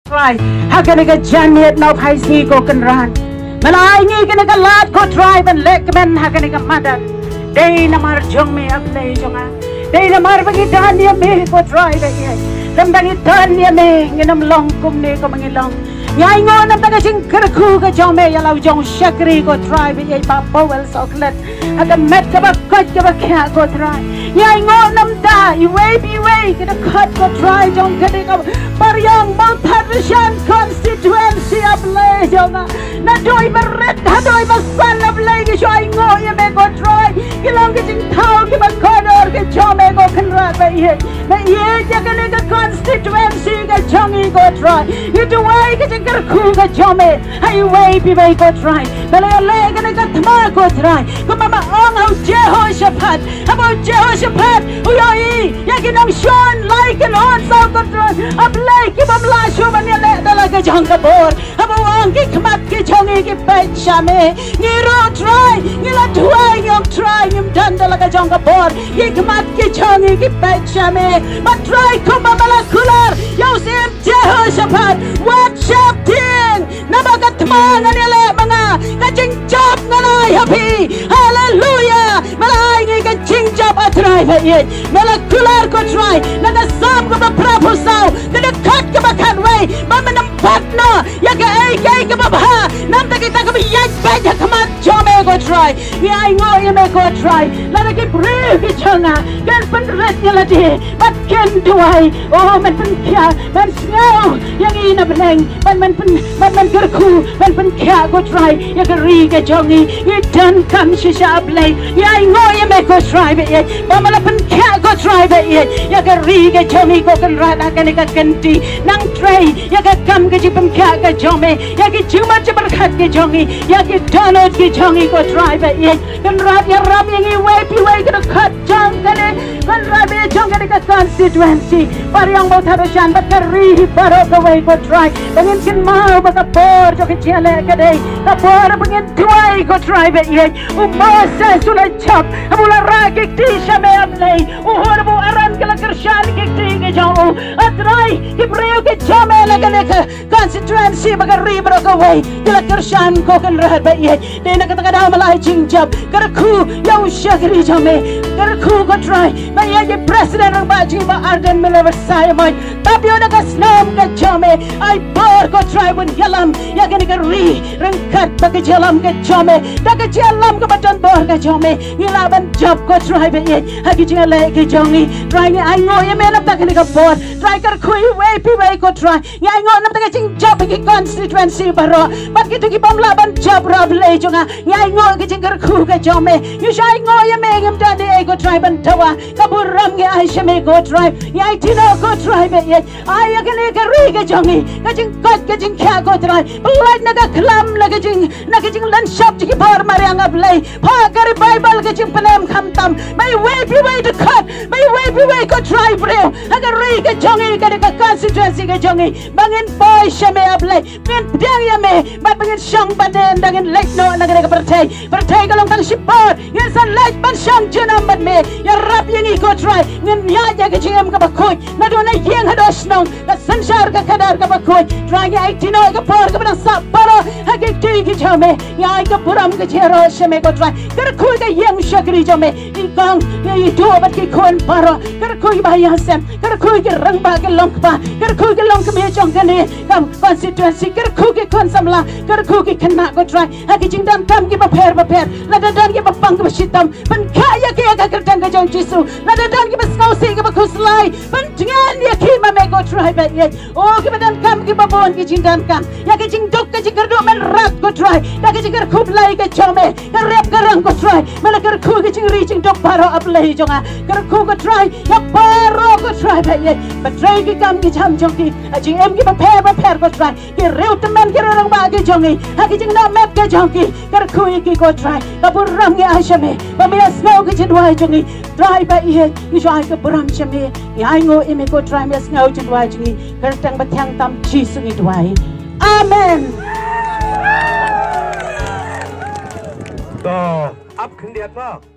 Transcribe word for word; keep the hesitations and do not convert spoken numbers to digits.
Trai, ha kane ka janmiet na u phaisi ko Kynrad. Me la ai ngi kane ka lad ko Trai ban leh kmen ha kane ka madan. Dei namar jong me A Blei jong nga. Dei namar ba ngi don ïa me ko Trai ba ïeit. Lymda ngi don ïa me ngin ym long kumne kumba ngi long. Ngi ainguh namar ka jingkyrkhu ka jong me ïa la u jong u shakri ko Trai ba ïeit, Bah Powell Sohkhlet. Ha ka met kaba koit kaba khiah ko Trai. Ngi ainguh namar iwei pa iwei ki dkhot ko Trai jong kane ka Baroh Mawthadraishan constituency A Blei jong nga. Naduh ba rit haduh ba san A Blei ki shu ainguh ïa me ko Trai. Ki long ki jingthaw kiba kordor ki jong me ko Kynrad ba ïeit. Me ïeit ïa kane ka constituency ka jong ngi ko Trai. Ngi duwai ka jingkyrkhu ka jong me. Ha iwei pa iwei ko Trai. Me la leh kane ka thma ko Trai. Kumba me ong ha u Jehoshaphat. Haba u Jehoshaphat u ïohi ïa ki nongshun lai kynhun saw kynhun A Blei ki bym lah shuh ban ïaleh da la ka jong ka bor. Haba u ong ki khmat ki jong ngi ki peit sha me. Ngi ruh Trai ngi la duwai ngi ong Trai ngim don da la ka jong ka bor. Ki khmat ki jong ngi ki peit sha me. Bad Trai kumba me la kular ïa u Syiem Jehoshaphat, wat sheptieng. Naba ka thma ngan ïaleh ma nga, ka jingjop ngan ai ha phi. Haleluya. Me la ai ngi ka jingjop A Trai ba ïeit. Me la kular ko Trai na ka Salm kaba phra phew saw, ka dkhot kaba khatwei, ba men ym bat noh ïa kaei kaei kaba bha namar kita kiba ïaid beit ha khmat jong me ko Trai. Ngi ainguh ïa me ko Trai. Lada ki briew ki jong nga kin pynrit ïa lade bad kin duwai, oh men pynkhiah, men sngew ïa ngi na bneng, men men pyn, men men kyrkhu, men pynkhiah ko Trai ïa ka ri ka jong ngi. Ngi donkam shisha A Blei. Ngi ainguh ïa me ko Trai ba ïeit ba me la pynkhiah ko Trai ba ïeit ïa ka ri ka jong ngi ko Kynrad ha kane ka kynti. Nang trei ïa ka kam ka jingpynkhiah ka jong me, ïa ki jingmut jingpyrkhat ki jong ngi, ïa ki dohnud ki jong ngi ko Trai ba ïeit. Kynrad ïarap ïa ngi iwei pa iwei ki dkhot jong kane. Kynrad ba ïeit jong kane ka constituency Baroh Mawthadraishan bad ka ri baroh kawei ko Trai. Ba ngin kynmaw ba ka bor jong ka jingïaleh ka dei ka bor ba ngin duwai ko Trai ba ïeit. U Moses u la jop haba u la rah ki kti sha me A Blei. U Hur bad u Aron ki la kyrshan ki kti ki jong u. A Trai ki briew ki jong me na kane ka constituency bad ka ri baroh kawei ki la kyrshan ko Kynrad ba ïeit. Dei na kata ka daw me la ai jingjop. Kyrkhu ïa u shakri jong me. Kyrkhu ko Trai ba ïeit ïa i President Rangbah jong ngi Bah Ardent Miller Basaiawmoit. Tap ïa u da ka snem ka jong me. Ai bor ko Trai ban ïalam ïa kane ka ri ryngkat bad ka jingïalam ka jong me. Da ka jingïalam kaba don bor ka jong me ngi lah ban jop ko Trai ba ïeit ha ki jingïaleh ki jong ngi. Trai ngi ainguh ïa me na kata kane ka bor. Trai kyrkhu iwei pa iwei ko Trai. Ngi ainguh namar ka jingjop ha ki constituency baroh bad kito ki bym lah ban jop ruh A Blei jong nga. Ngi ainguh ka jingkyrkhu ka jong me. Ngi shu ainguh ïa me ngim don ei ei ko Trai ban dawa. Ka burom ngi ai sha me ko Trai. Ngi aiti noh ko Trai ba ïeit. Ai ïa kane ka ri ka jong ngi ka jingkoit ka jingkhiah ko Trai. Pynlait na ka khlam na ka jing, na ka jinglynshop jong ki bor mariang A Blei. Phah ka revival ka jingpynim khamtam ba iwei pa iwei dkhot, ba iwei pa iwei ko Trai briew ha ka ri ka jong ngi, ka dei ka constituency ka jong ngi, ba ngin poi sha me A Blei, ngin pdiang ïa me bad ba ngin shong bad me ynda ngin leit noh na kane ka pyrthei. Pyrthei ka long tang shipor, ngin sa leit ban shong junom bad me. Ïarap ïa ngi ko Trai, ngin ïaid ïa ka jingim kaba khuid naduh na ïing haduh shnong, ka synshar ka khadar kaba khuid. Trai ngi aiti noh ïa ka por kaba dang sah baroh ha ki kti ki jong me. Ngi ai ka burom ka jingïaroh sha me ko Trai. Kyrkhu ïa ka ïing shakri jong me, i kong, i duh bad ki khun baroh. Kyrkhu ïa i Bah Ïasem, kyrkhu ïa ki rangbah ki longkpa, kyrkhu ïa ki longkmie jong kane ka constituency, kyrkhu ïa ki khun samla, kyrkhu ïa ki khynnah ko Trai ha ki jingdonkam kiba pher ba pher. Lada don kiba pang kiba shitom, pynkhiah ïa ki ha ka kyrteng ka jong U Jisu. Lada don kiba sngewsih kiba khuslai, pyntngen ïa ki ma me ko Trai ba ïeit. O kiba donkam kiba bun ki jingdonkam, ïa ka jingduk ka jingkyrduh men rat ko Trai da ka jingkyrkhu Blei ka jong me. Ka rep ka rong ko Trai, me la kyrkhu ïa ka jingri jingduk baroh A Blei jong nga. Kyrkhu ko Trai ïa baroh ko Trai ba ïeit, ba trei ki kam ki jam jong ki ha jingim kiba pher ba pher ko Trai. Ki riew tymmen ki riew rangbah ki jong ngi ha ki jingnoh met ki jong ki, kyrkhu ïa ki ko Trai. Ka burom ngi ai sha me ba me ïohsngew ka jingduwai jong ngi Trai ba ïeit. Ngi shu ai ka burom sha me, ngi ainguh ïa me ko Trai, me ïohsngew jingduwai jong ngi. Kyrteng bathiang tam Jisu ngi duwai. Amen. To ap khyndiat mo.